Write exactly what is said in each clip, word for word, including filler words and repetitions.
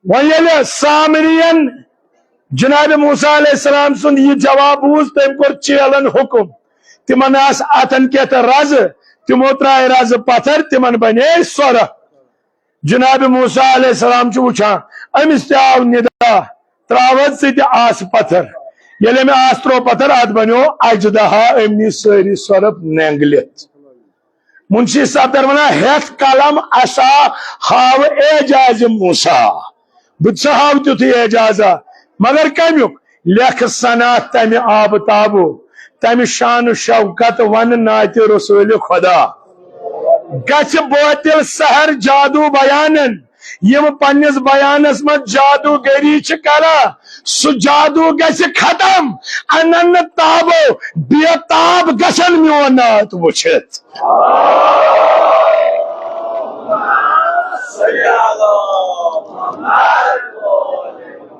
وۄنۍ ییٚلہِ سامرین جناب موسیٰ علیہ السلام سُنٛد یہِ جواب بوٗز، تٔمۍ کوٚر چیلن حُکُم۔ تِمن آسہٕ اتھن کٮ۪تھ رزٕ، تِمو ترٛایہِ رزٕ پتھر، تِمن بنے سۄرپھ۔ جناب موسیٰ علیہ السلام چھُ وٕچھان، أمِس تہِ آو ندا، ترٛاو حظ ژٕ تہِ آسہٕ پتھر۔ ییٚلہِ أمۍ آسہٕ ترٛوو پتھر، اتھ بنیو اجدہا، أمۍ نی سٲری سۄرپھ نینگلِتھ۔ منشی صفدر ونان، ہیتھ قلم عصا ہاو اعجاز موسیٰ۔ بہٕ تہِ سا ہاو تیُتھُے اعجازا، مگر کمیُک؟ لیکھ ثنا تمہِ آبہٕ تابو، تمہِ شان و شوکت ون نعتِ رسول خدا۔ گژھِ بٲطل سحر جادو بیانن، یِم پننِس بیانس منٛز جادوگری چھِ کران، سُہ جادو گژھِ ختم۔ انن تابو بے تاب گژھن میون نعت وٕچھِتھ۔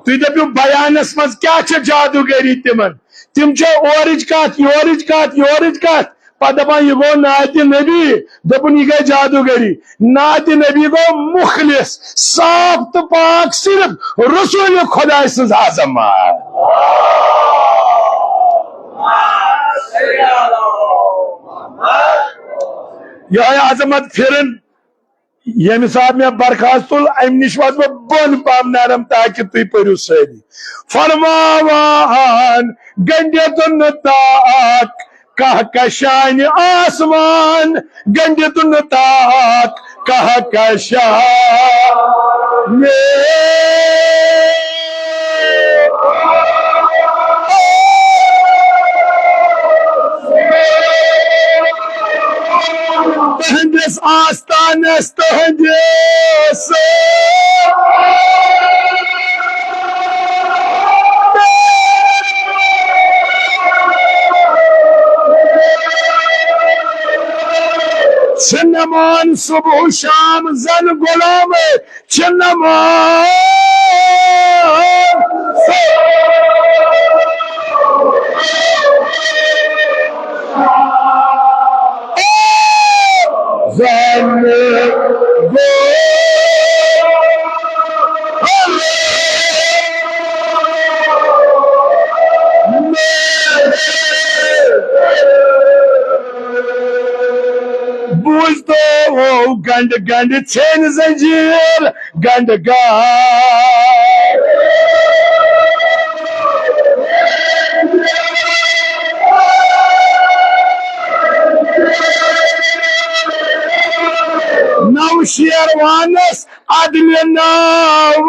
تُہۍ دٔپِو، بیانس منٛز کیٛاہ چھِ جادوگری تِمن؟ تِم چھِ اورٕچ کتھ، یورٕچ کتھ، یورٕچ کتھ، پتہٕ دپان، یہِ گوٚو نعتِ نبی۔ دوٚپُن، یہِ گٔے جادوگری۔ نعتِ نبی گوٚو مخلص، صاف تہٕ پاک، صرف رسول خداے سٕنٛز عظمت۔ یِہوٚے عظمت پھِرٕن، ییٚمہِ ساتہٕ مےٚ برخاست تُل، اَمہِ نِش وَسہٕ بہٕ بۄن پَہَم نرم، تاکہِ تُہۍ پٔرِو سٲری۔ فرماوان گٔنٛڈِتھ نہٕ تاک کہکشانِ آسمان، گٔنٛڈِتھ نہٕ تاک کہکشانِ۔ تہنٛدِس آستانس، تہنٛدِس چھِ نمان صبح و شام زن غلام چھِ نمان۔ زن گو۔ بوٗزتو گنڈ گنڈ ژھیٚنۍ زنجیٖر۔ گنڈ گاہ۔ نو شیروانس عدلہِ ناو۔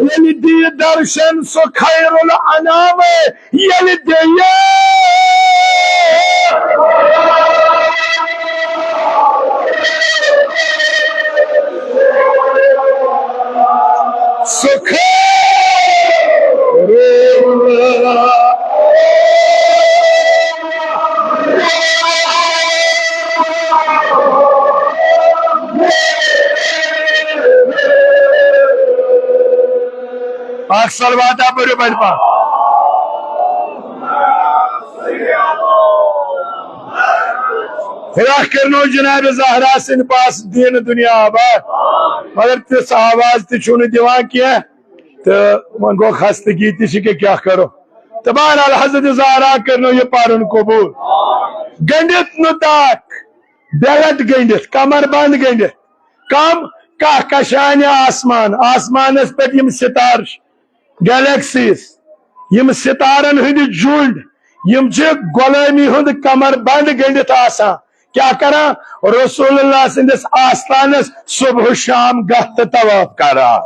ییٚلہِ دِیہِ درشن سُہ خیر الانام، ییٚلہِ دِیہِ۔ سُہ خیر۔ اکھ صلوات پٔرِو بڑِ پہن۔ خدا کرنو جناب زہرا سٕنٛدِ پاس دین دنیا آباد، مگر تِژھ آواز تہِ چھُنہٕ دِوان کینٛہہ، تہٕ وۄنۍ گوٚو خستگی تہِ چھِ، کہِ کیٛاہ کرو۔ تہٕ بہرحال حضرت زہرا کرنو یہِ پرُن قبول۔ گٔنڈِتھ نہٕ تاک، بیلٹ گٔنڈِتھ، کمر بند گٔنڈِتھ، کم کہکشانِ آسمان، آسمانس پٮ۪ٹھ یِم ستارٕ چھِ، گیلیکسیز، یِم ستارن ہٕنٛدۍ جُنڈ، یِم چھِ غلٲمی ہُنٛد کمر بند گٔنڈِتھ آسان۔ کیٛاہ کران؟ رسول اللہ سٕنٛدِس آستانس صبح و شام گژھ تہٕ طواف کران۔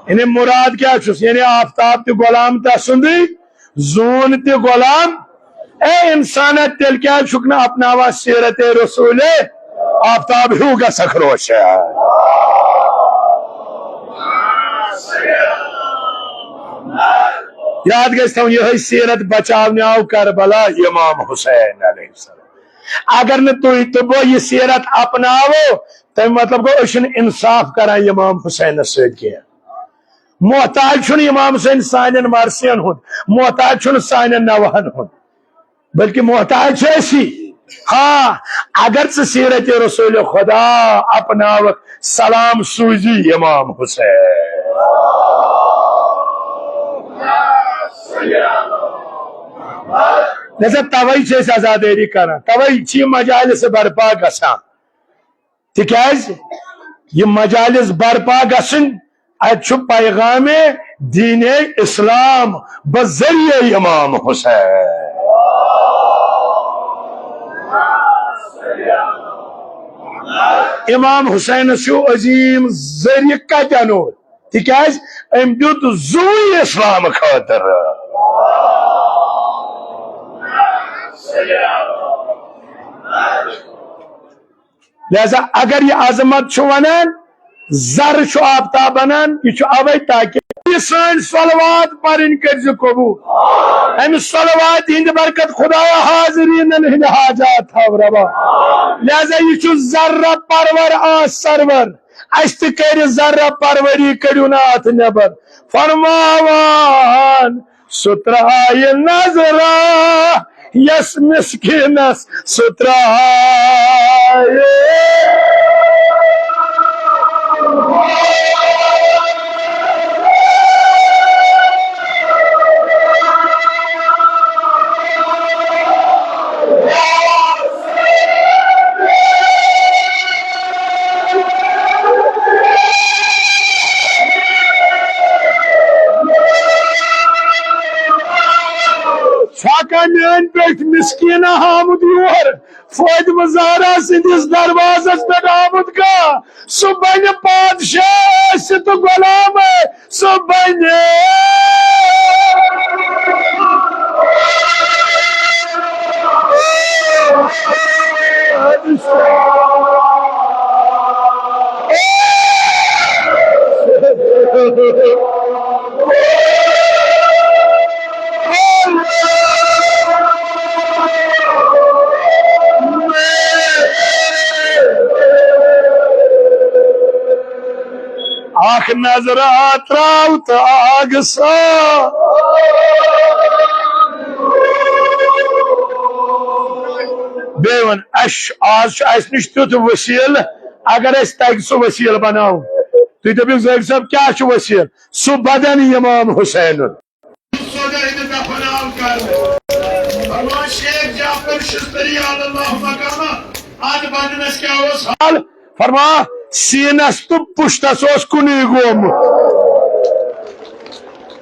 یعنی مراد کیٛاہ چھُس؟ یعنی آفتاب تہِ غلام تسُنٛدُے، زوٗن تہِ غلام۔ اے انسانا، تیٚلہِ کیٛازِ چھُکھ نہٕ اپناوان سیرت رسول آفتاب ہیوٗ گژھکھ روشن؟ یاد گژھِ تھاوُن، یِہوٚے سیرت بچاونہِ آو کربلا امام حسین علیہ السلام۔ اگر نہٕ تُہۍ تہٕ بہٕ یہِ سیرت اپناوو، اَمیُک مطلب گوٚو، أسۍ چھِنہٕ انصاف کران امام حسینس سۭتۍ کینٛہہ۔ محتاج چھُنہٕ امام حسین سانٮ۪ن مرثین ہُنٛد، محتاج چھُنہٕ سانٮ۪ن نوحن ہُنٛد، بلکہ محتاج چھِ أسی۔ ہاں، اگر ژٕ سیرت رسول خدا اپناوکھ، سلام سوزی امام حسین۔ لہذا توے چھِ أسۍ عزادٲری کران، توے چھِ یِم مجالس برپا گژھان۔ تِکیازِ یہِ مجالس برپا گژھٕنۍ، اتہِ چھُ پیغام دین اسلام بذریعہ امام حسین۔ امام حسینس چھُ عظیم ذریعہ کتہِ انو؟ تِکیازِ أمۍ دیُت زُوٕے اسلام خٲطرٕ۔ لہذا اگر یہِ عظمت چھُ ونان، زر چھُ آفتاب بنان، یہِ چھُ اوے تاکہ یہِ سٲنۍ صلوات پرٕنۍ کٔرزِ قبول۔ امہِ صلوات ہٕنٛدِ برکت خدایا حاضریٖنن ہٕنٛدۍ حاجات تھاو روا۔ لہذا یہِ چھُ ذرہ پرور آ سرور، اسہِ تہِ کٔرِ ذرہ پروری، کٔڑِو نہٕ اتھ نٮ۪بر۔ فرماوان سُہ ترٛایہِ نظرا یس مسکینس سُہ ترٛایہِ۔ چھا کانٛہہ میٲنۍ پٮ۪ٹھ مسکیٖنہ آمُت یور؟ فاطمہ زہرا سٕنٛدِس دروازس پٮ۪ٹھ آمُت کانٛہہ؟ سُہ بنہِ پادشاہ ٲسِتھ تہٕ غلام، سُہ بنہِ۔ اکھ نظر آ تراو تہٕ آگ سا۔ بیٚیہِ وَن، اَسہِ، آز چھُ اَسہِ نِش تیُتھ وسیٖلہٕ، اگر اَسہِ تَگہِ سُہ وسیٖلہٕ بناوُن۔ تُہۍ دٔپِو، زٲہِد صٲب، کیٛاہ چھُ وسیٖلہٕ؟ سُہ بدن امام حسینُن۔ سوزا ہیٚتہِ دفن آو کرنہٕ۔ فرمان شیخ جعفر شستری علی اللہ مقامہ، اتھ بدنس کیٛاہ اوس حال؟ فرمان سیٖنس تہٕ پُشتس اوس کُنُے گومُت۔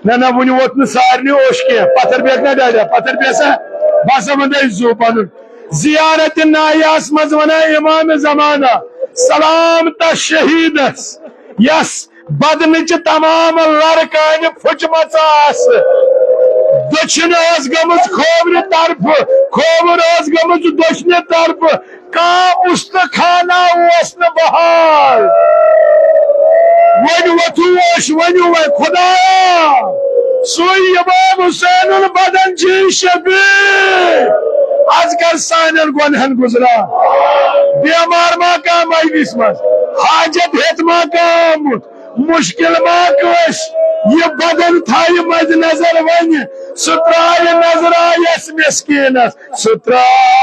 نہ، نہ، وُنہِ ووت نہٕ سارنٕے اوٚش کینٛہہ۔ پتھر بیگ نہ ڈاڈا، پتھر بیسا، بسا وۄنۍ دے زُو پنُن۔ زیارت نایاس منٛز ونان امام زمانہ، سلام تس شہیدس، یس بدنٕچہِ تمام لرٕ کانہِ پھُچمژٕ آسہٕ۔ دٔچھِنۍ ٲس گٔمٕژ کھوورِ طرفہٕ، کھووُر ٲس گٔمٕژ دٔچھنہِ طرفہٕ۔ کانٛہہ اُستخانہ اوس نہٕ بحال۔ وۄنۍ وۄتھووُس، ؤنِو وۄنۍ خدایا، سُے امام حسین البدن چھُے شفیع۔ از کر سانٮ۪ن گۄنہن گُزران۔ بیمار ما کانٛہہ مجلس منٛز، حاجت ہیٚتھ ما کانٛہہ آمُت، مشکل ما کٲنٛسہِ، یہِ بدن تھایہِ مد نظر وۄنۍ، سُہ ترٛایہِ نظرا یس مسکینس، سُہ ترٛایہِ۔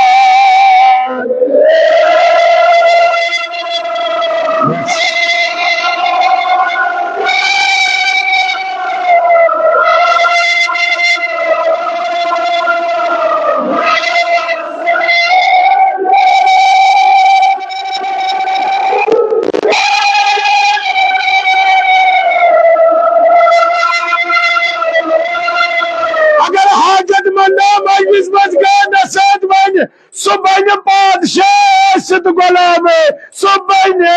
اگر حاجت مندہ مجلس منٛز گٔے نصیحت ونہِ، سُہ بنہِ پادشاہ ٲسِتھ غلام، سُہ بنہِ۔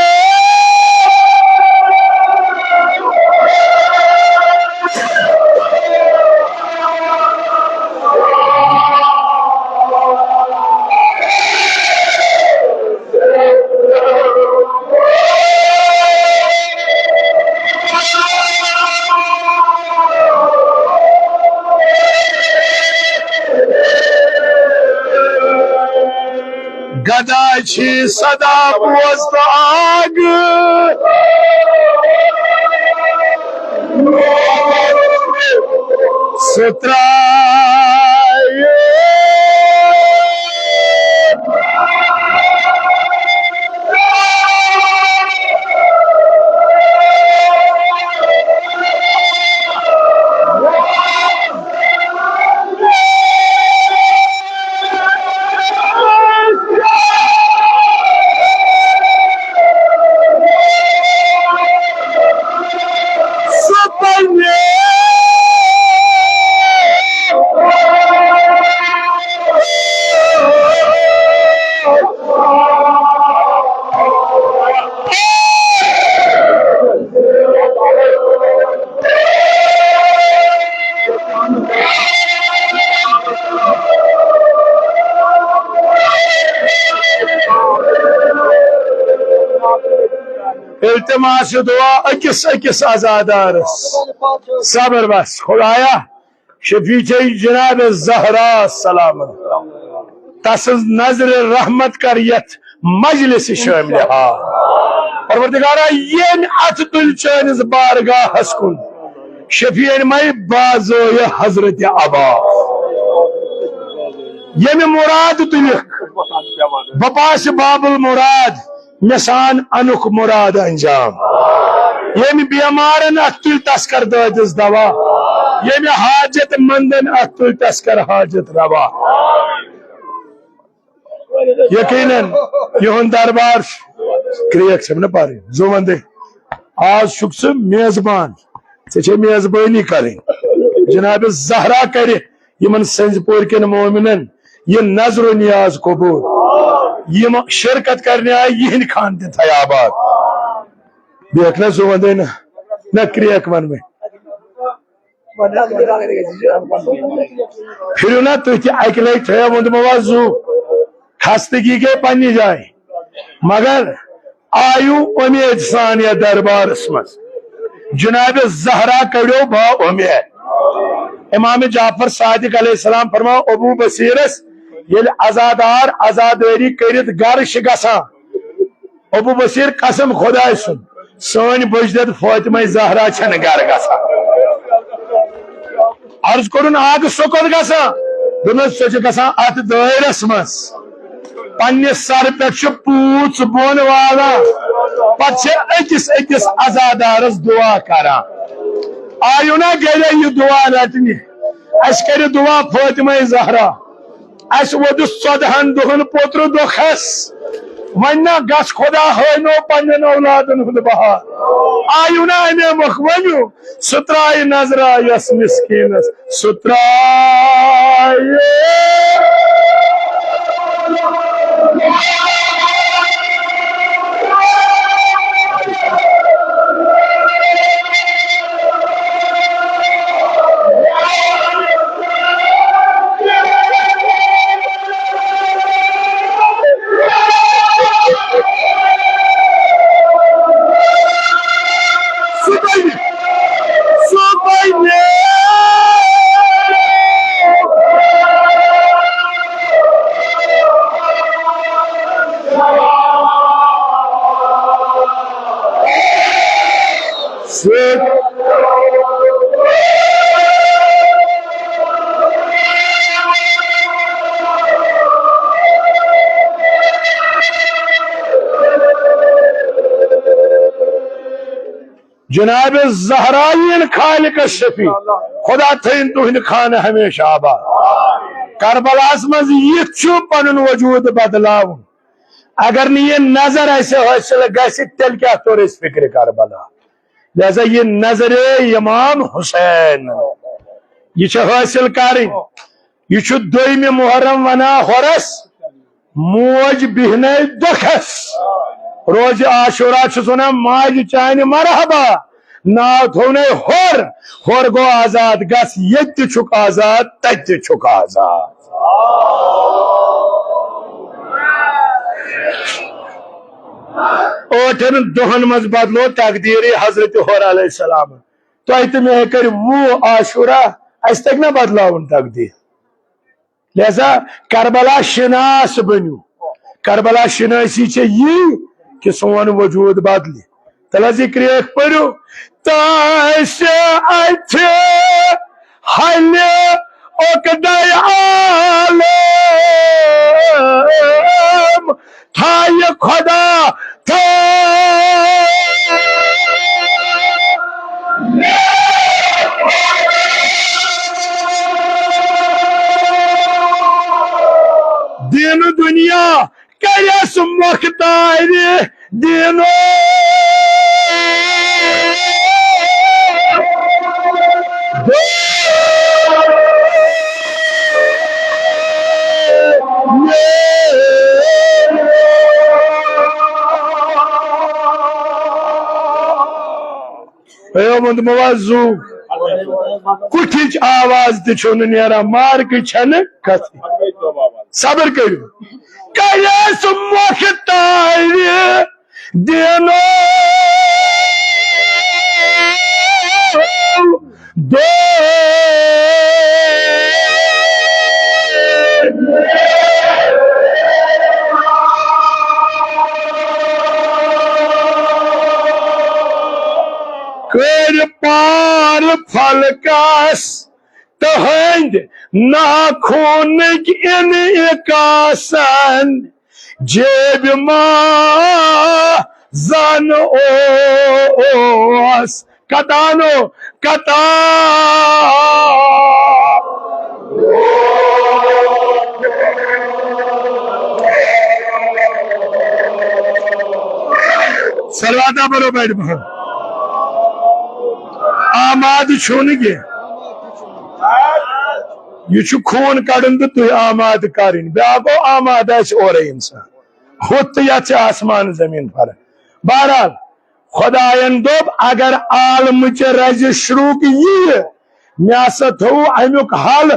گدا چھی صدا بوز تہٕ آگ۔ سُہ ترٛایہِ۔ التماس دعا أکِس أکِس عزادارس۔ صبر بس، خدایا، شفیع چھے جناب زہرا سلام۔ تسٕنٛز نظر رحمت کر یتھ مجلس شٲملہِ ہا۔ پروردگارا، ییٚمۍ اتھٕ تُلۍ چٲنِس بارگاہس کُن، شفیعن مے بازو یہِ حضرت عبا۔ ییٚمہِ مراد تُلِکھ، بہٕ پاسہِ باب المراد، مےٚ سان انُکھ مراد انجام۔ ییٚمہِ بیمارن اتھ تُلۍ تس کر دٲدِس دوا، ییٚمہِ حاجت مندن اتھ تُلۍ تس کر حاجت روا۔ یقیناً یِہُنٛد دربار چھُ، کرٛیک چھَم نہٕ پَرٕنۍ، زُو وَندے۔ آز چھُکھ ژٕ میزبان، ژےٚ چھے میزبٲنی کَرٕنۍ۔ جناب زہرا کَرِ یِمَن سنٛزِ پورِ کٮ۪ن مومنن یہِ نظر و نیاز قبول۔ یِم شرکت کرنہِ آیہِ، یِہِنٛدۍ خان تہِ تھاے آباد۔ بیٚیہِ ہیٚکہِ نہ زُو وَندے نہ، نہ کرٛیک وَنہٕ مےٚ۔ پھِرِو نا تُہۍ تہِ اَکہِ لَٹہِ، تھٲیِو ووٚنمُت وۄنۍ زُو۔ خستگی گٔے پننہِ جایہِ، مگر آیِو اُمید سان یَتھ دربارس منٛز۔ جناب زہرا کٔڑِو با اُمید۔ امام جعفر صادق علیہ السلام فرماو ابو بصیرس، ییٚلہِ عزادار عزادٲری کٔرِتھ گرٕ چھِ گژھان، ابو بصیر، قسم خدائے سُنٛد، سٲنۍ بٔجدید فاطمہ زہرا چھنہٕ گرٕ گژھان۔ عرض کوٚرُن، آ، سۄ کوٚت گژھان؟ دوٚپنس، سۄ چھِ گژھان اتھ دٲیرس منٛز، پننہِ سرٕ پٮ۪ٹھ چھِ پوٗژ بۄن والان، پتہٕ چھِ أکِس أکِس عزادارس دعا کران۔ آیو نا گرے یہِ دعا رٹنہِ، اسہِ کرِ دعا فاطمہ زہرا۔ اسہِ ووٚدُس ژۄدہن دۄہن پوترٕ دۄکھس۔ وۄنۍ نا گژھ خدا ہٲینو پننٮ۪ن اولادن ہُنٛد بہار۔ آیو نا امے مۄکھ ؤنِو، سُہ ترٛایہِ نظرا یۄس مسکیٖنس، سُہ ترٛایہِ۔ جناب زہرا یِن خالق شفیع، خدا تھٲیِن تُہنٛدِ خانہٕ ہمیشہِ آباد۔ کربلاہس منٛز یِتھ چھُ پنُن وجود بدلاوُن۔ اگر نہٕ یہِ نظر اسہِ حٲصِل گژھِ، تیٚلہِ کیٛاہ توٚر اسہِ فکرِ کربلا؟ لہذا یہِ نظرِ امام حسین، یہِ چھِ حٲصِل کرٕنۍ۔ یہِ چھُ دوٚیمہِ محرم ونان ہۄرس، موج بیہنے دۄکھس۔ روزِ عاشورا چھُس ونان ماجہِ چانہِ مرحبا۔ ناو تھوٚونَے ہور، ہور گوٚو آزاد، گژھ ییٚتہِ تہِ چھُکھ آزاد، تَتہِ تہِ چھُکھ آزاد۔ ٲٹھن دۄہن منٛز بدلو تقدیٖرٕے حضرت ہور علیہ السلام۔ تۄہہِ تہٕ مےٚ کٔرۍ وُہ عاشورہ، اَسہِ تَگہِ نہ بدلاوُن تقدیٖر؟ لہذا کربلا شناس بنِو، کربلا شناسی چھے یی کہ سون وجود بدلہِ۔ تلہ ذکر ایک پٔرِو۔ تاسہِ اتھِ ہلہِ عقدہ عالم تھایہِ خدا تھا۔ دین دنیا کرس مختار دینو۔ پیغمبر موضوع۔ کُٹھِچ آواز تہِ چھُنہٕ نیران، مارکٕچ چھنہٕ کتھٕے۔ صبر کٔرِو۔ کریس مختار دینو دو۔ کٔرۍ پار فلکس تہنٛدۍ ناخونٕکۍ انعکاسن۔ جیبہِ منٛز اوس کتانو کتا۔ صلواتہ پرو بڑِ پہن۔ آماد چھُنہٕ کینٛہہ۔ یہِ چھُ خوٗن کڑُن تہٕ تُہۍ آماد کرٕنۍ۔ بیٛاکھ گوٚو آماد آسہِ اورے انسان۔ ہُتھ تہٕ یتھ چھِ آسمان زمین فرق۔ بہرحال، خداین دوٚپ، اگر عالمٕچہِ رزِ شروٗک یِیہِ، مےٚ ہسا تھوٚو امیُک حل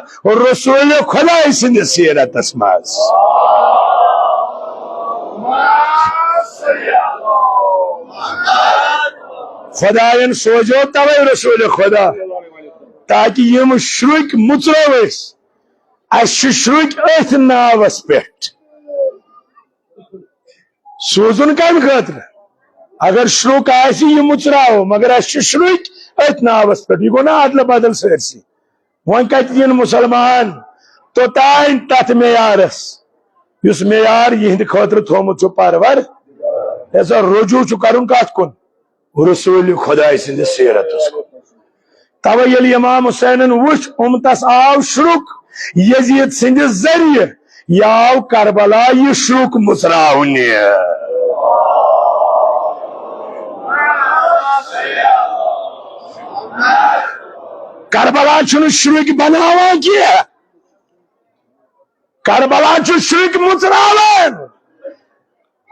رسول خداے سٕنٛدِس سیرتس منٛز۔ خداین سوزیو توے رسول خدا، تاکہ یِم شرُکۍ مُژرو أسۍ۔ اسہِ چھِ شرُکۍ أتھۍ ناوس پٮ۪ٹھ۔ سوزُن کمہِ خٲطرٕ؟ اگر شرُک آسہِ، یہِ مُژراوو، مگر اسہِ چھِ شرُکۍ أتھۍ ناوس پٮ۪ٹھ۔ یہِ گوٚو نا ادلہٕ بدل سٲرسٕے؟ وۄنۍ کتہِ یِن مُسلمان توٚتام تتھ معیارس، یُس معیار یِہنٛدِ خٲطرٕ تھوٚومُت چھُ پرور؟ لہذا رجوع چھُ کرُن کتھ کُن؟ رسول خداے سٕنٛدِس سیرتس کُن۔ توے ییٚلہِ امام حسینن وُچھ، اُمتس آو شرُک یزید سٕنٛدِ ذٔریعہٕ، یہِ آو کربلا یہِ شرُک مُژراونہِ۔ کربلا چھُنہٕ شرُکۍ بناوان کینٛہہ۔ کربلا چھُ شرک مُژراوان۔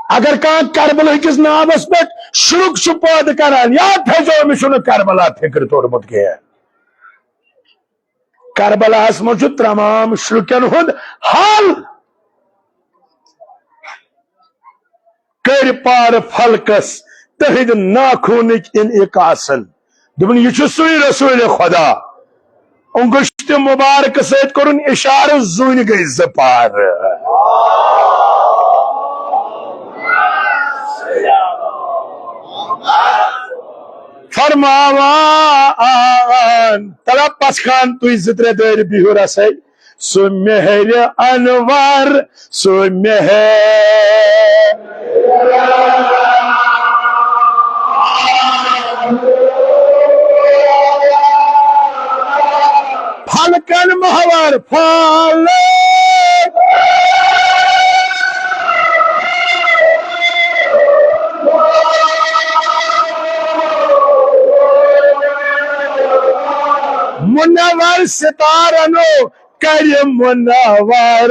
اگر کانٛہہ کربلہٕ کِس ناوس پٮ۪ٹھ شرک چھُ پٲدٕ کران، یاد تھٲیزیو، أمِس چھُنہٕ کربلا فکر توٚرمُت کینٛہہ۔ کربلاہس منٛز چھُ تمام شرکن ہُنٛد حل۔ کٔرۍ پار فلکس تہنٛدِ ناخونٕکۍ انعکاسن۔ دوٚپُن، یہِ چھُ سُے رسول خدا۔ انگشت مبارک سۭتۍ کوٚرُن اشارٕ، زوٗنہِ گٔے زٕ پار۔ فرماوان، تلہ پژھ خان تُہۍ زٕ ترٛےٚ دٲرۍ بِہِو رسے۔ سُہ مہرِ انور، سُہ مہر۔ فلکن محور فلک۔ منور ستارنو کرِ منور۔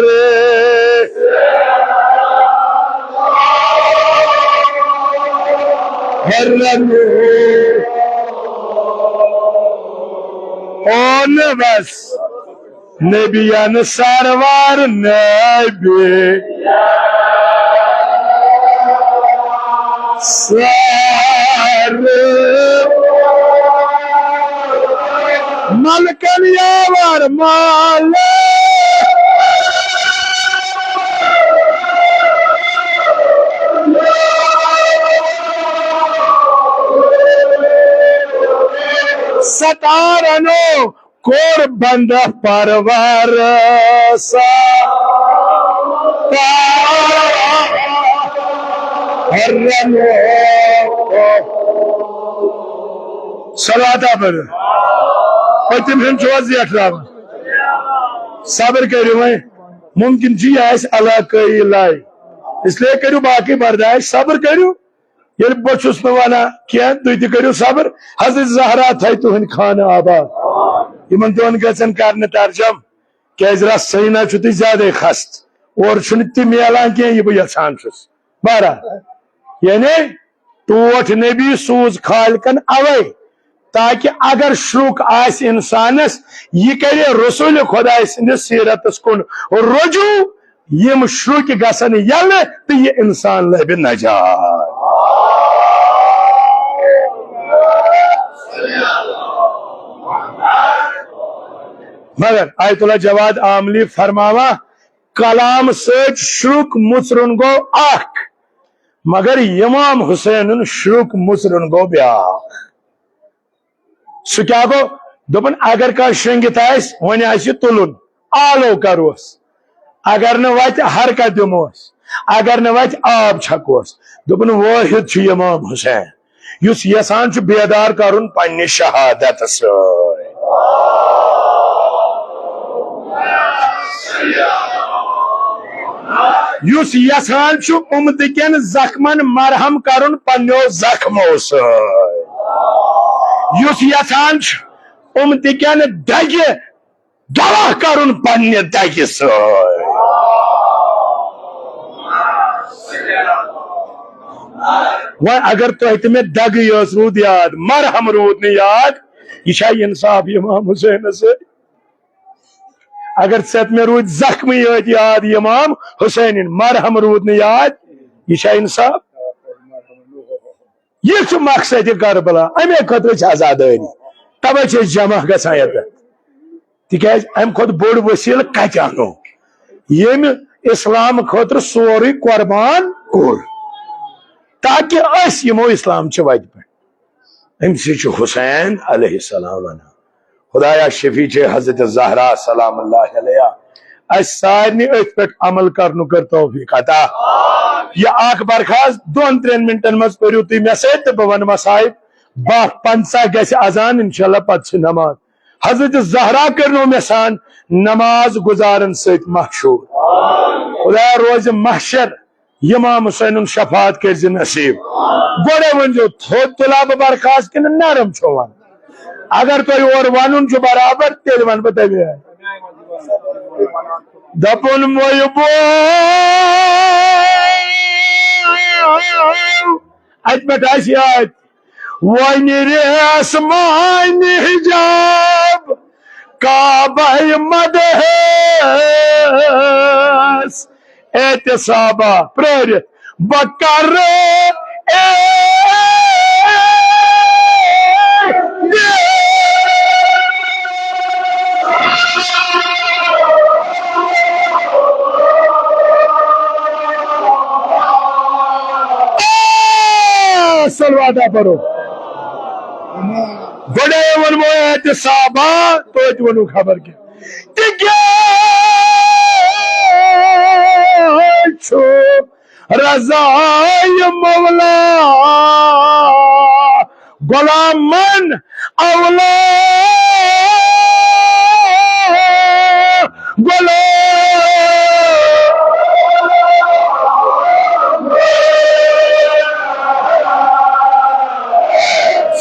ہرن۔ او نہ بس نبیان سروار نبی۔ سر ملکن یاور مالک۔ تارنو کوٚر بندہ پرور سا۔ تارنو۔ صلوات پٔرِو۔ پٔتِم ہن چھُوا زیٹھراوان؟ صبر کٔرِو وۄنۍ۔ ممکن چھُ یہِ آسہِ علاقٲیی لڑٲے، اس لیے کٔرِو باقٕے برداش، صبر کٔرِو۔ ییٚلہِ بہٕ چھُس نہٕ وَنان کینٛہہ، تُہۍ تہِ کٔرِو صبر۔ حضرت زہرا تھایہِ تُہٕنٛدۍ خانہٕ آباد۔ یِمن دۄن گژھن کرنہٕ ترجم، کیازِ رس سینا چھُ تُہۍ زیادَے خست۔ اورٕ چھُنہٕ تہِ میلان کینٛہہ، یہِ بہٕ یژھان چھُس۔ بہرحال، یعنی ٹوٹھ نبی سوٗز خالقن اوے، تاکہ اگر شرک آسہِ انسانس، یہِ کرِ رسول خدائے سٕنٛدِس سیرتس کُن رجوع۔ یِم شرک گژھن یلہٕ تہٕ یہِ انسان لبہِ نجات۔ مگر آیت اللہ جواد عاملی فرماوان، کلام سۭتۍ شرک مُژرُن گوٚو اکھ، مگر امام حسینُن شرک مُژرُن گوٚو بیاکھ۔ سُہ کیٛاہ گوٚو؟ دوٚپُن، اگر کانٛہہ شٔنگِتھ آسہِ، وۄنۍ آسہِ یہِ تُلُن، آلو کروس۔ اگر نہٕ وتہِ حرکت دِموس، اگر نہٕ وتہِ آب چھکوس۔ دوٚپُن، وٲحد چھُ امام حسین، یُس یژھان چھُ بیدار کرُن پننہِ شہادت سۭتۍ۔ یُس یژھان چھُ اُمتہٕ کٮ۪ن زخمن مرہم کرُن پننیو زخمو سۭتۍ۔ یُس یژھان چھُ اُمتہٕ کٮ۪ن دگہِ دوا کرُن پننہِ دگہِ سۭتۍ۔ وۄنۍ اگر تۄہہِ تہِ مےٚ دگٕے یٲژ روٗد یاد، مرہم روٗد نہٕ یاد، یہِ چھا انصاف امام حسینس سۭتۍ؟ اگر ژےٚ تہِ مےٚ روٗدۍ زخمٕے یٲتۍ یاد امام حسینٕنۍ، مرہم روٗد نہٕ یاد، یہِ چھا انصاف؟ یہِ چھُ مقصد کربلا، امے خٲطرٕ چھِ عزادٲری، توے چھِ أسۍ جمع گژھان ییٚتٮ۪تھ۔ تِکیازِ امہِ کھۄتہٕ بوٚڑ وسیلہٕ کتہِ انو؟ ییٚمۍ اسلام خٲطرٕ سورُے قربان کوٚر، تاکہِ أسۍ یِمو اسلام چہِ وتہِ پٮ۪ٹھ۔ أمۍ سٕے چھُ حسین علیہ السلام ونان، خدایا شفیع چھے حضرت زہرا سلام اللہ علیہ، اسہِ سارنٕے أتھۍ پٮ۪ٹھ عمل کرنُک کر توفیق عطا۔ یہِ اکھ برخاست دۄن ترٛٮ۪ن منٹن منٛز پٔرِو تُہۍ مےٚ سۭتۍ تہٕ بہٕ ونہٕ مسائب۔ باہ پنژاہ گژھِ اذان، انشاءاللہ پتہٕ چھِ نماز۔ حضرت زہرا کٔرنو مےٚ سان نماز گزارن سۭتۍ مشہور۔ خدایا روزِ محشر امام حسینُن شفاعت کٔرۍ زِ نصیب۔ گۄڈے ؤنۍ زیو، تھوٚد تُلا بہٕ برخاست کِنہٕ نرم چھو ونان؟ اگر تۄہہِ اورٕ ونُن چھُ برابر، تیٚلہِ ونہٕ بہٕ تَمہِ آیہِ۔ دپُن، وۄنۍ بوے، اتہِ پٮ۪ٹھ آسہِ یاد، وۄنۍ ریس مانہِ حجاب کعبہ مدہس احتسابہ پرٲرِتھ بہٕ کرٕ اے صلوات پرو۔ گۄڈے ووٚنمو احتسابہ، توتہِ ووٚنُکھ خبر کیٛاہ۔ تِکیٛازِ چھُ رضا مولا غلامن اولا غلام۔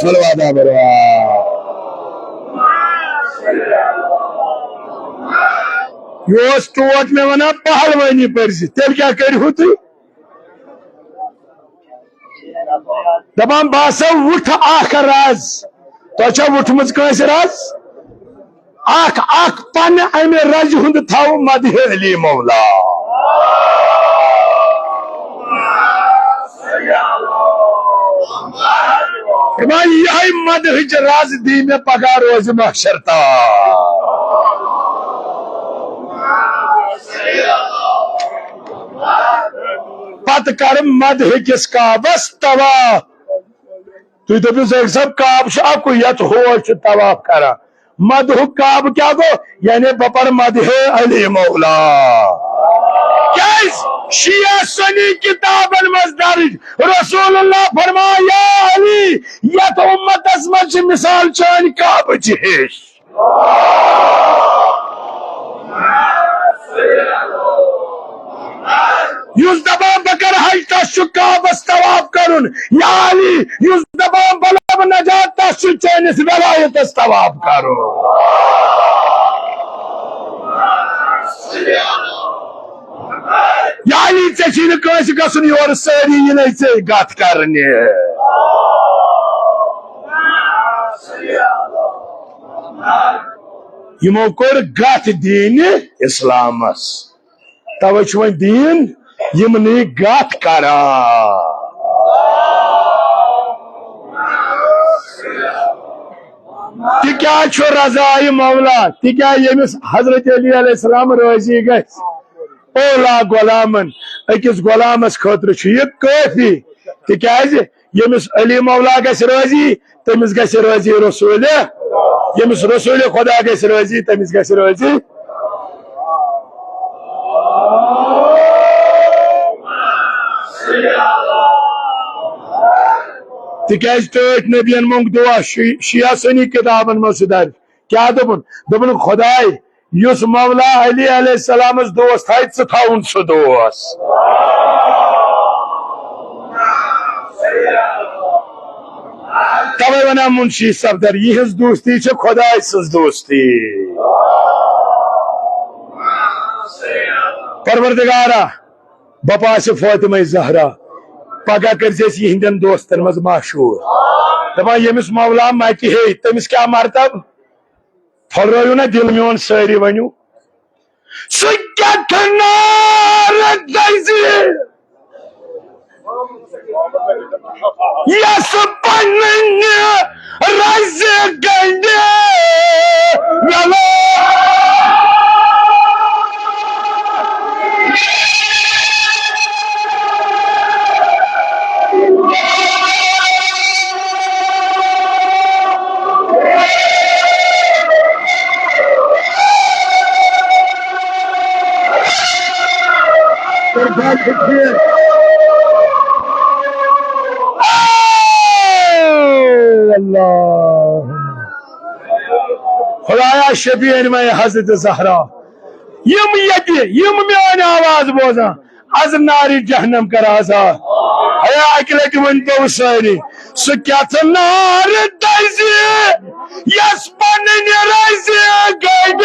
صلوات بروا۔ یہِ اوس ٹوٹھ مےٚ ونان پہلوٲنی پٔرزِ، تیٚلہِ کیٛاہ کٔرِو تُہۍ؟ دپان بہٕ ہسا وُٹھ اکھ رز۔ تۄہہِ چھا وُٹھمٕژ کٲنٛسہِ رز؟ اکھ اکھ پنہٕ امہِ رزِ ہُنٛد تھاو مدحِ علی مولا۔ دپان یہے مدحٕچ رز دی مےٚ پگاہ روزِ محشر تام۔ پتہٕ کر مدحٕ کِس کعبس طواف۔ تُہۍ دٔپِو، زٲہِد صٲب، کعبہٕ چھُ اَکُے، یَتھ ہور چھُ طواف کران۔ مدحُک کعبہٕ کیٛاہ گوٚو؟ یعنی بہٕ پَرٕ مدحِ علی مولا۔ کیٛازِ؟ شیعہ سنی کِتابَن منٛز درٕج، رسول اللہ فرمان، یا علی، یَتھ اُمتَس منٛز چھِ مثال چٲنۍ کعبٕچ ہِش۔ یُس دپان بہٕ کرٕ حج، تس چھُ کعبس طواف کرُن۔ یا علی، یُس دپان بہٕ لبہٕ نجات، تس چھُ چٲنِس ولایتس طواف کرُن۔ یا علی، ژےٚ چھُے نہٕ کٲنٛسہِ گژھُن یورٕ، سٲری یِنَے ژےٚ گتھ کرنہِ۔ یِمو کوٚر گتھ دین اسلامس۔ توے چھُ وۄنۍ دین یِمنٕے گتھ کران۔ تِکیٛازِ چھُ رضایہِ مولا؟ تِکیٛازِ ییٚمِس حضرت علی علیہ السلام رٲضی گژھِ، اولا غلامن، أکِس غلامس خٲطرٕ چھُ یہِ کٲفی۔ تِکیٛازِ ییٚمِس علی مولا گژھِ رٲضی، تٔمِس گژھِ رٲضی رسول۔ ییٚمِس رسول خدا گژھِ رٲضی، تٔمِس گژھِ رٲضی۔ تِکیٛازِ ٹٲٹھۍ نبین مۄنگ دعا، شی-، شیعہ سنی کتابن منٛز چھُ درج۔ کیٛاہ دوٚپُن؟ دوٚپُن، خداے، یُس مولا علی علیہ السلامس دوست تھایہِ، ژٕ تھاوُن سُہ دوست۔ توے ونان منشی صفدر، یِہنٛز دوستی چھِ خداے سٕنٛز دوستی۔ پروردگارا، بپاسہِ فاطمہ زہرا، پگاہ کٔرزِ أسۍ یِہنٛدٮ۪ن دوستن منٛز مشہوٗر۔ دپان، ییٚمِس مولا متہِ ہے، تٔمِس کیٛاہ مرتب؟ پھۄلرٲیِو نا دِل میون سٲری، ؤنِو۔ سُہ کیٛاہ تھنارٕ دَزِ، یَس پنٕنہِ رَزِ گنٛڈِ مِلان۔ اللہ۔ خدایا، شفیع انمائے حضرت زہرا، یم یتہِ، یم میٲنۍ آواز بوزان، از نارِ جہنم کر آزاد۔ ہے، اکہِ لٹہِ ؤنۍ تو سٲری، سُہ کیٛاہ تھنارٕ دَزِ، یَس پنٕنۍ رَزِ گنٛڈِ۔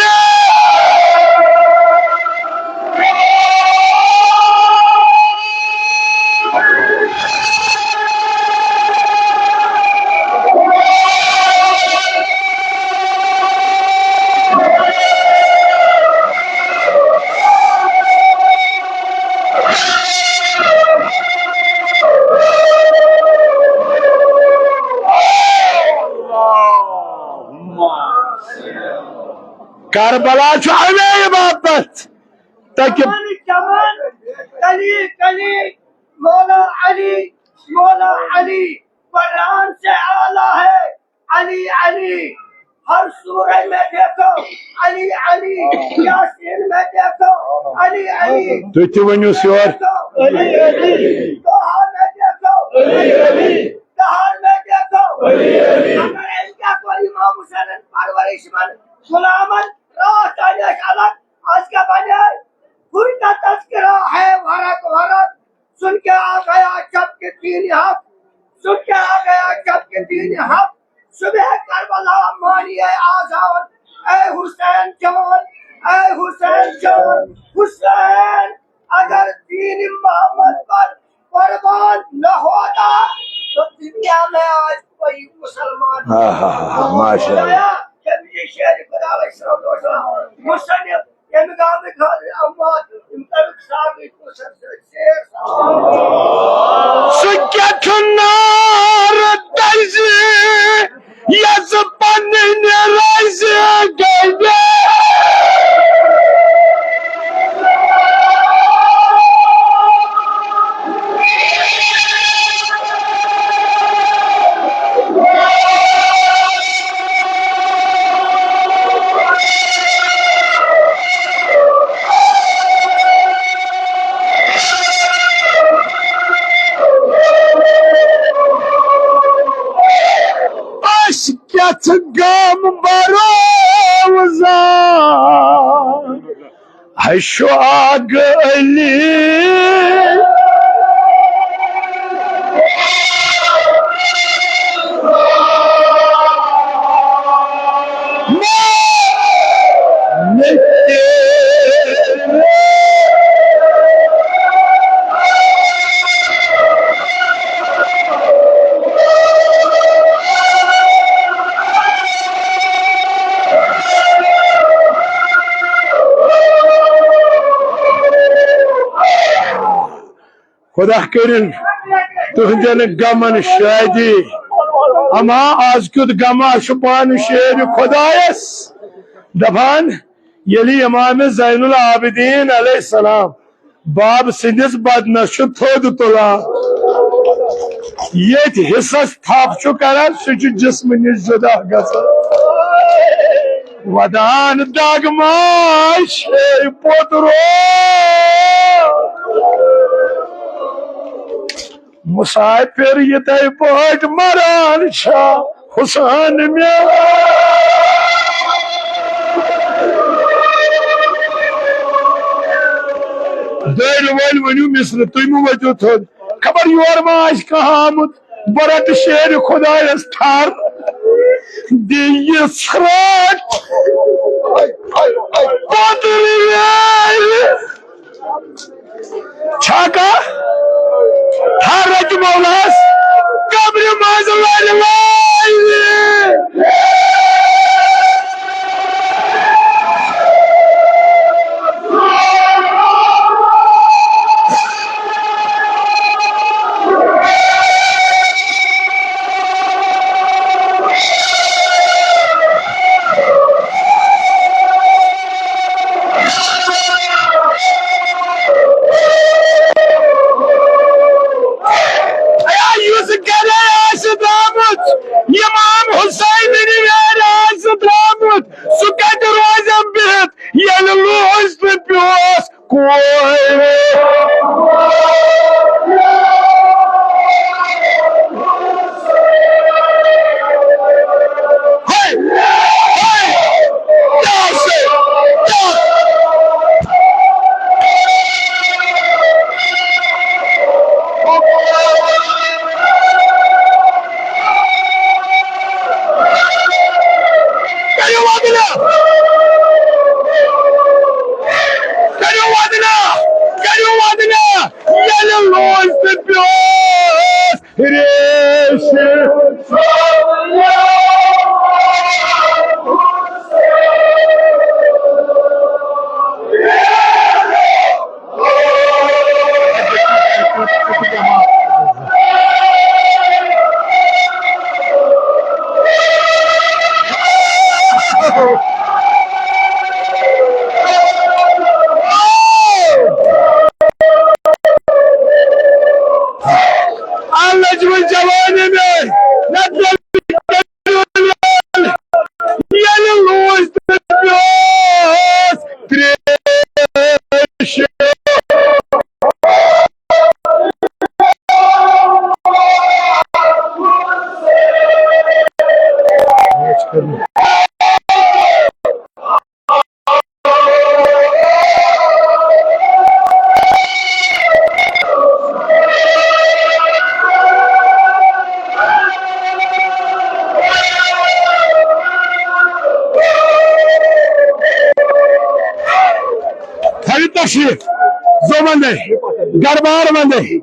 کربلا چھُ اَمے باپتھ تاکہ چمن، کلی کلی، مولا علی، مولا علی، قرآن سے اعلیٰ ہے۔ علی علی، ہر سورہ میں دیکھو علی علی، یاسین میں دیکھو علی علی۔ تُہۍ تہِ ؤنِو سیور۔ علی علی۔ دوہا میں دیکھو علی علی۔ دہر میں دیکھو علی علی۔ اگر ان کا کوئی امام حسین پرورش من غلامن رات آنے الگ، آج کا بنے کوئی کا تذکرہ ہے ورق ورق۔ سن کے آ گیا جب کہ تین حق، سن کے آ گیا جب کہ تین حق۔ صبح کربلا مانی اے آزان، اے حسین جان، اے حسین جان، حسین۔ اگر دین محمد پر قربان نہ ہوتا تو دنیا میں آج کوئی مسلمان ہاں، ہاں، ہاں، ہاں، ماشاء اللہ۔ خدایا، جب یہ شعر خدا علیہ الصلوۃ والسلام مصنف ییٚمہِ گامٕکۍ حاضر عمار، یِم تَمیُک ساقٕے کُس حظ چھُ شیر؟ سُہ کیٛاہ چھُ نار دَزِ، یَس پنٕنہِ رَزِ گٔنٛڈِ؟ گم بروزان، ہشو آگ علی۔ خدا کٔرِن تُہنٛدٮ۪ن غمن شٲدی۔ اما آز کیُتھ غما چھُ پانہٕ شیرِ خدایس دپان، ییٚلہِ امام زین العابدین علیہ السلام باب سٕنٛدِس بدنس چھُ تھوٚد تُلان، ییٚتہِ حصس تھپھ چھُ کران، سُہ چھُ جسمہٕ نِش جُدا گژھان۔ ودان دگ ماش پوترو۔ مسافر یِتھے پٲٹھۍ مران چھا حسین مےٚ۔ دٲرِو وٲلۍ ؤنِو مصرٕ، تُہۍ مہٕ ؤتِو تھوٚد۔ خبر یور ما آسہِ کانٛہہ آمُت۔ بہٕ رٹہٕ شیرِ خدایس تھر۔ دِ یہِ ژھرٛٹھ۔ پتہٕ رُویٛارِ۔ چھا کانٛہہ؟ تھر رٹہِ مولاس۔ قبرِ منٛز لرِ لایہِ۔ اے، یُس گرے آسہِ درٛامُت، امام حسین نِویارِ آسہِ درٛامُت، سُہ کتہِ روزٮ۪م بِہِتھ، ییٚلہِ لوٗس تہٕ پیوس کورِ۔ ہے، ہے، کیٛاہ چھُ؟ کیٛاہ؟ کٔرِو ودنہ! کٔرِو ودنہ! کٔرِو ودنہ! ییٚلہِ لوٗس تہٕ پیوس ریشہِ۔ النجم الجواني، نجم ییٚلہِ لوٗس تہٕ پیوس ترٛیشہِ۔ تھٲوِو تشریف، زو وندے، گھر بار وندے،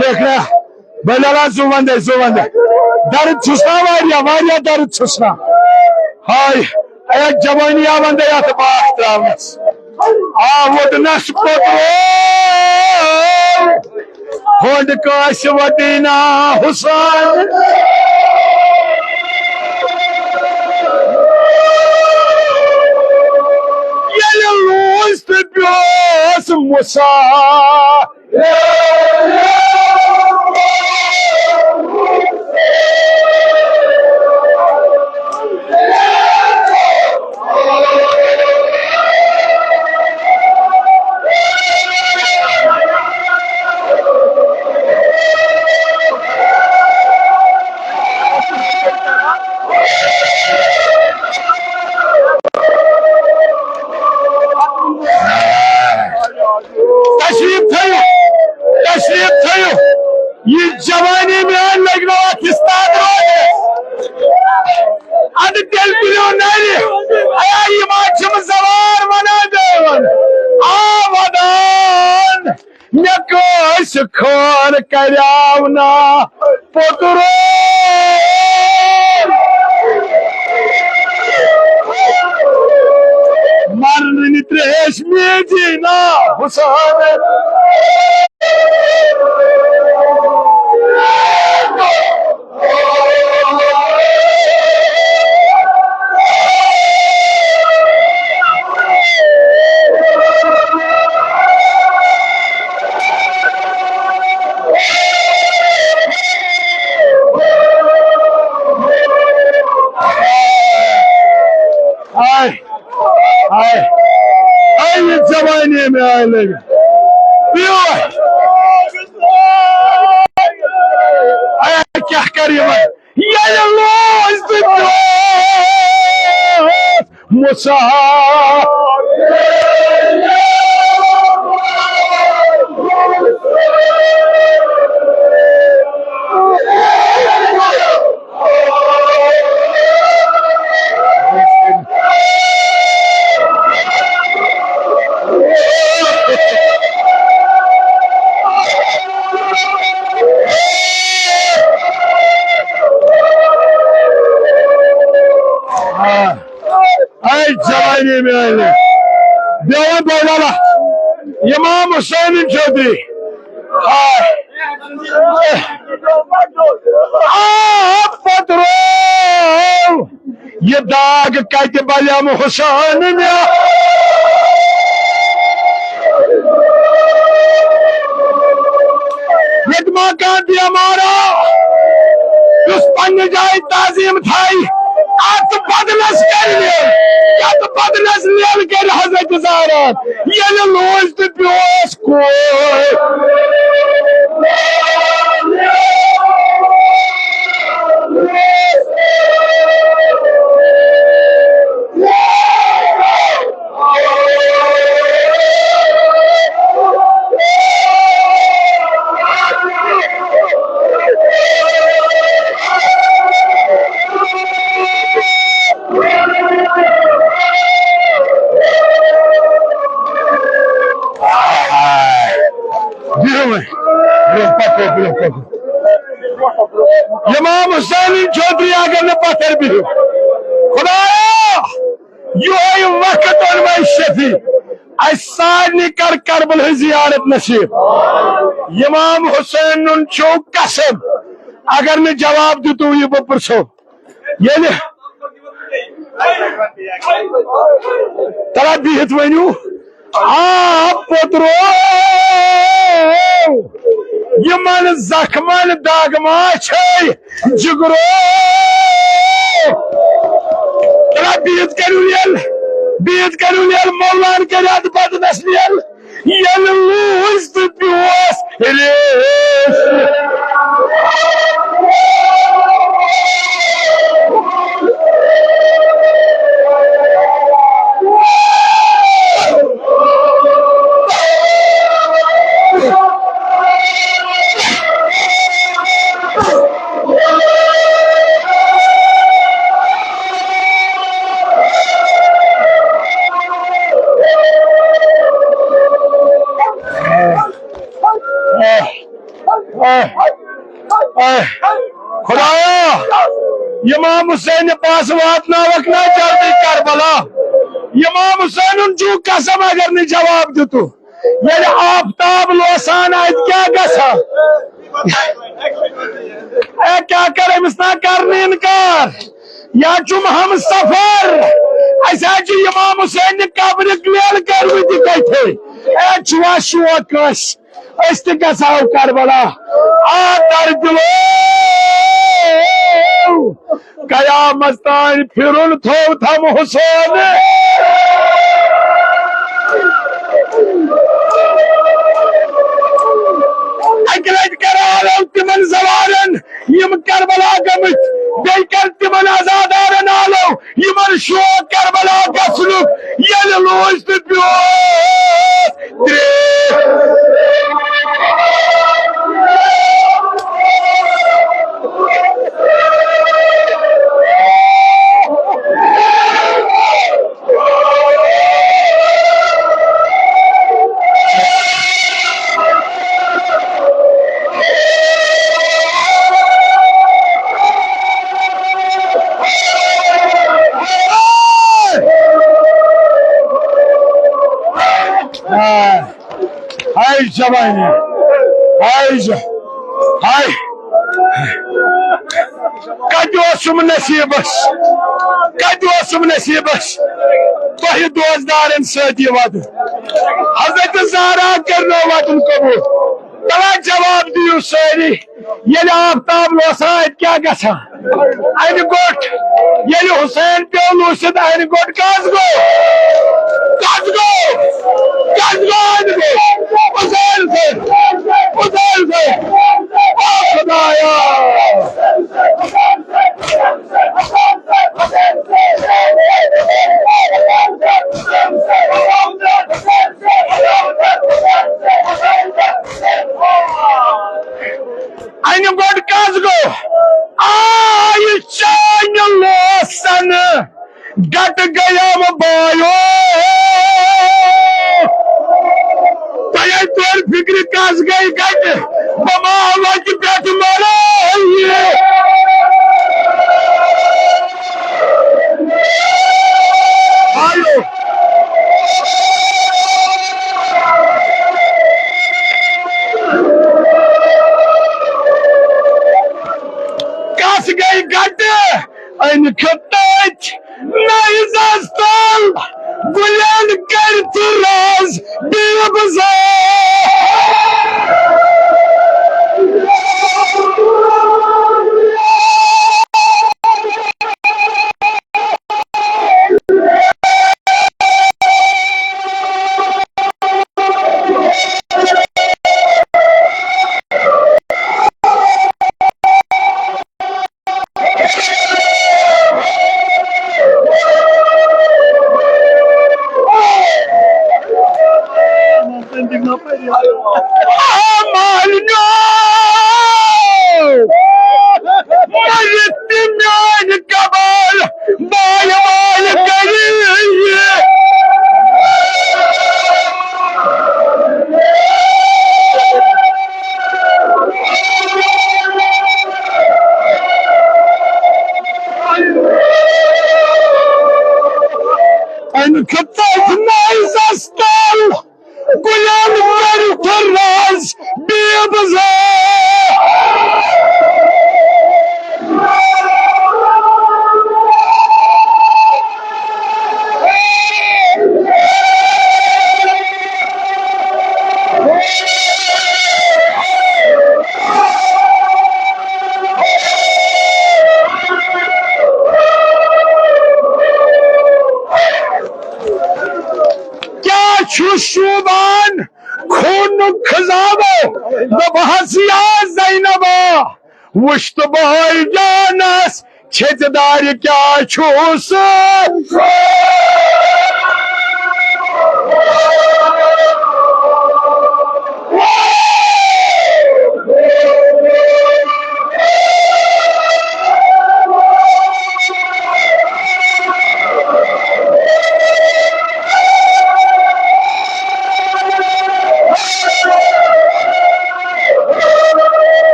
دیکھ رہا۔ بلال، زو وندے، زو وندے۔ درد چھُس نا واریاہ، واریاہ درد چھُس نا۔ ہاے، اے جوانی آ وندے اتھ باکھ تراونس۔ آ وُڈنس پوترو۔ ہونڈ کاش ودینا حسین۔ ییٚلہِ لوٗس تہٕ پیوس موسیٰ۔ یہِ جوانی میٲنۍ لٔگۍ نہٕ اَتھ استاد روزِ۔ اَدٕ تیٚلہِ تُلِو نَرِ۔ اے، یِم حظ چھِم زوار وَنان بیٚیہِ۔ آ، وَدان۔ مےٚ کٲنٛسہِ خٲر کریاو نا پوٚتُر۔ مرنہٕ تریش میجی نا حسین۔ آے، آے، آے، یہِ جوانی مےٚ آے لٔبِتھ۔ پیوٚو۔ آے، کیٛاہ کَرٕ یِمَن؟ ییٚلہِ لوج تہٕ پیوٚو۔ مسافر۔ آ۔ اے جوانی میٲنۍ۔ بیٚیہِ بولالا۔ امام حسین چودھری۔ آ۔ آ، پتہٕ روو۔ یہِ داغ کتہِ بلیم حسین مےٚ؟ ییٚتہِ ما کانٛہہ بیمارا، یُس پننہِ جایہِ تعظیم تھایہِ، اتھ بدلس کرِ لیل، یتھ بدلس لیل کرِ حضرت زہرا۔ ییٚلہِ لوج تہٕ پیوس کور۔ بِہِو وۄنۍ۔ برٛونٛہہ پکو، برٛونٛہہ پکو۔ امام حسین چودھری اگر نہٕ پتھر بِہِو۔ خدایا، یِہوٚے وقت اوٚن وۄنۍ شفیع۔ اَسہِ سارنٕے کر کربلہٕچ زیارت نصیب۔ امام حسینُن چھُو قسم، اگر نہٕ جواب دِتو یہِ بہٕ پرژھو۔ ییٚلہِ ترا بِہِتھ ؤنِو، آ پوٚترو، یِمن زخمن دگ ما چھے جگرو؟ ترا بِہِتھ کٔرِو ییٚلہِ، بِہِتھ کٔرِو ییٚلہِ، مولان کٔرِتھ بدنس ییٚلہِ۔ ییٚلہِ لوٗس تہٕ پیوس ریش۔ خدایا، امام حسین پاس واتناوکھ نا جلدی کربلا۔ امام حسینُن چھُ قسم اگر نہٕ جواب دِتو۔ ییٚلہِ آفتاب لوسان آسہِ، کیٛاہ گژھِ ہا؟ اے، کیٛاہ کَرِ أمِس نا کرنہٕ اِنکار؟ یا چھُم ہم سفر، اَسہِ حظ چھِ امام حسین نہِ قبرِ لیل کٔرمٕتۍ یِتھَے۔ اے، چھُوا شوق کٲنٛسہِ؟ أسۍ تہِ گژھو کربلا۔ آ، در دِلو۔ قیامت تام پھرُن تھوو تھم حسین۔ اکہِ لٹہِ کرالو تِمن زوارن، یم کربلا گٔمٕتۍ، بیٚیہِ کر تِمن عزادارن آلو، یمن شوق کربلا گژھنُک، ییٚلہِ لوج تہٕ پیوس۔ ترٛےٚ۔ جوانی۔ ہاے ج-، ہاے۔ کتہِ اوسُم نصیبس، کتہِ اوسُم نصیبس تۄہہِ دوستدارن سۭتۍ یہِ وعدٕ؟ حضرت زہرا کرنو وعدُن قبول۔ تلا جواب دِیِو سٲری، ییٚلہِ آفتاب لوسان، اَتہِ کیٛاہ گژھان؟ اَنہِ گوٚٹ۔ ییٚلہِ حسین پیوٚو لوٗسِتھ، اَنہِ گوٚٹ کَس گوٚو؟ کَس گوٚو؟ کَس گوٚو اَنہِ گوٚٹ؟ حسین سُنٛد۔ حسین سُنٛد۔ او خدایا! اَنہِ گوٚٹ کَس گوٚو؟ آے چانہِ لوسن گٹہٕ گٔیم بایو۔ تۄہے توٚر فِکرِ کَس گٔے گٹہٕ؟ بہٕ ما وَتہِ پٮ۪ٹھ مَرٕ۔ بایو۔ کَس گٔے گٹہٕ؟ أنۍ کھیوٚت تٔتۍ نَیزَس تَل، گُلٮ۪ن کٔرۍ تہٕ راز بیٖب زا۔ مالنیو، مٔرِتھ تہِ میٲنۍ قبر بال بال کٔرِتھ۔ أمۍ کھیوٚت تٔتھۍ نایزَس تَل، گُلٮ۪ن کٔرِتھ راز بیٖب زا۔ کیٛاہ چھُ شوٗبان خوٗنُک خزاوو؟ دوٚپہَس یا زینبا، وٕچھ تہٕ بہٕ ہٲوۍ جانَس چھیٚژِ دارِ کیٛاہ چھُس۔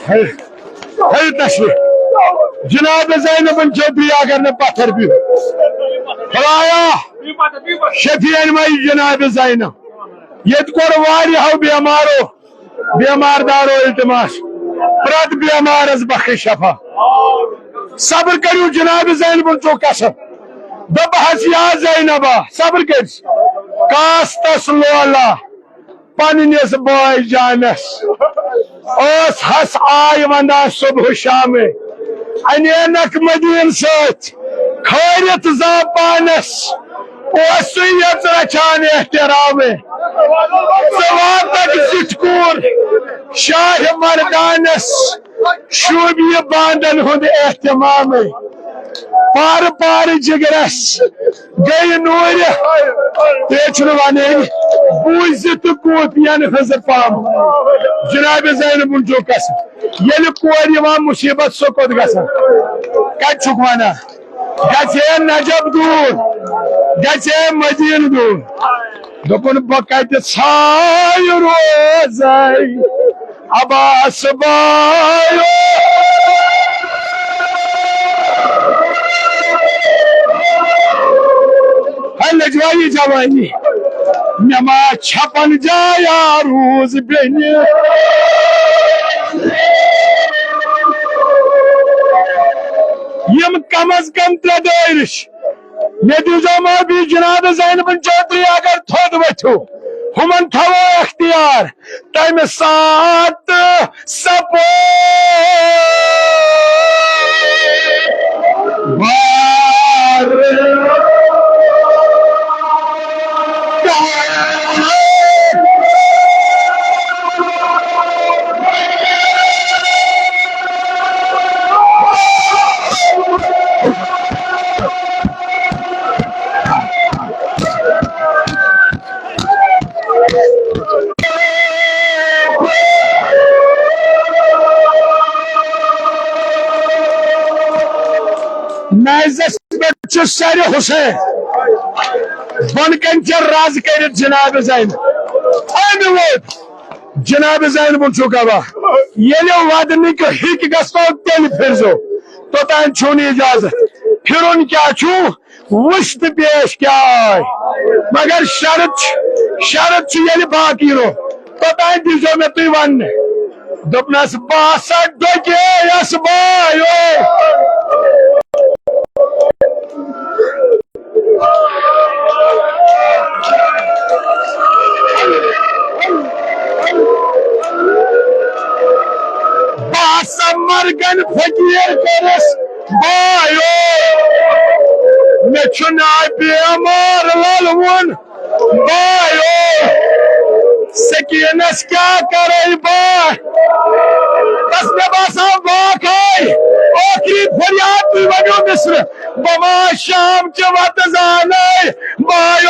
ہے، ہے تشریف۔ جناب زینبن چھو دعا کرنے پتھر بھی۔ خدایا، شفیع انمائی جناب زینب۔ ییٚتہِ کوٚر واریاہو بیمارو، بیمار دارو التماس، پرٛٮ۪تھ بیمارس بخش شفا۔ صبر کٔرِو جناب زینبن چھو قسم۔ دوٚپہَس یا زینبا، صبر کٔرۍ۔ کاستس لولہ پننِس بٲے جانس۔ ٲس ہس آے ونان صبح شامے۔ انینکھ مدیٖنہٕ سۭتۍ کھٲرِتھ زا پانس۔ اوس سُہ یژھ رچھان احترامے۔ ژٕ واتکھ زِٹھ کوٗر شاہ مردانس۔ شوٗبہِ یہِ باندن ہُنٛد اہتمامے۔ پارٕ پارٕ جگرس گٔیہِ نوٗرِ۔ تہِ چھُنہٕ ونے۔ بوٗزِ تہٕ کوپین ہٕنٛز پام۔ جناب زینب بنت قاسم۔ ییٚلہِ کورِ یِوان مصیبت، سۄ کوٚت گژھان؟ کتہِ چھُکھ ونان؟ گژھِ ہے نجف دوٗر، گژھِ ہے مدیٖنہٕ دوٗر۔ دوٚپُن، بہٕ کتہِ ژھایہِ روزے عباس بایو۔ ہے لجوایی جوانی۔ مےٚ ما چھپن جایا روٗز بیٚنہِ۔ یِم کم از کم ترٛےٚ دٲیرٕ چھِ۔ مےٚ دیٖزیو معٲفی جناب زینبن چوتھری، اگر تھوٚد ؤتھِو، ہُمن تھاوو اختیار۔ تمہِ ساتہٕ سپوز بار۔ میزس پٮ۪ٹھ چھُ سرِ حسین، بۄنہٕ کنہِ چھِ رز کٔرِتھ جناب زینب۔ أمۍ ووت۔ جناب زینبُن چھُ گواہ، ییٚلہِ ودنٕکۍ ہِکۍ گژھو، تیٚلہِ پھِرزو، توٚتام چھُو نہٕ اجازت۔ پھِرُن کیٛاہ چھُ؟ وٕچھ تہٕ پیش کیٛاہ آے۔ مگر شرط چھُ، شرط چھُ، ییٚلہِ باقٕے روٚو، توٚتام دیٖزیو مےٚ تُہۍ وننہٕ۔ دوٚپنس، "بہٕ ہسا ڈوٚکے یس بایو۔" بہٕ ہسا مرگن فقیٖر کٔرِس بایو۔ مےٚ چھُ ناے بیمار للوُن بایو۔ سکیٖنس کیٛاہ کرے بہٕ؟ بس مےٚ باسان واقعے ٲخری فریاد تُہۍ ؤنِو مصرٕ۔ بہٕ ما شام چہِ وتہٕ زانَے بایو۔